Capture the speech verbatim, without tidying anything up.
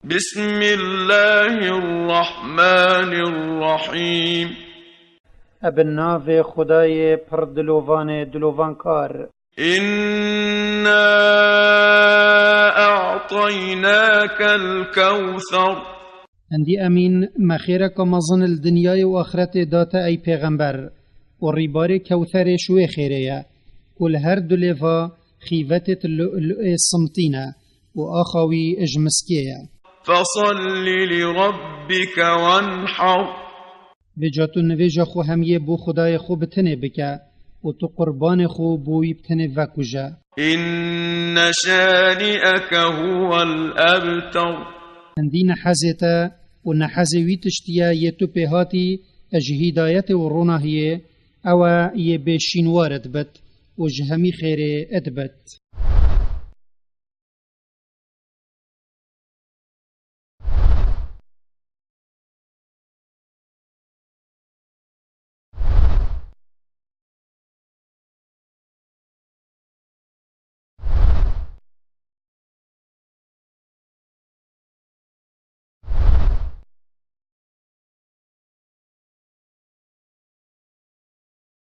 بسم الله الرحمن الرحيم. Ebe navê Xwedayê pir dilovanê dilovankar. إنا أعطيناك الكوثر. Hindî emîn me xêreka mezin li dinyayê û axretê date ey pêxember û rîbarê kewtherê ji wê xêrê ye ku li her du lêva xîvetê ti lu'lu'ê simtî ne û axa wî ji miskê ye. فصل لربك وانحر. Vêca tu nivêja xwe hemiyê bo Xwedayê xwe bi tenê bike û tu qurbanê xwe bo wî bi tenê vekuje. إن شانئك هو الأبتر. Hindî nehezê te û nehezê wî tiştî ye yê tu pê hatî ji hîdayetê û ronahiyê, ew e yê bêşînwar dibit û ji hemî xêrê dibit.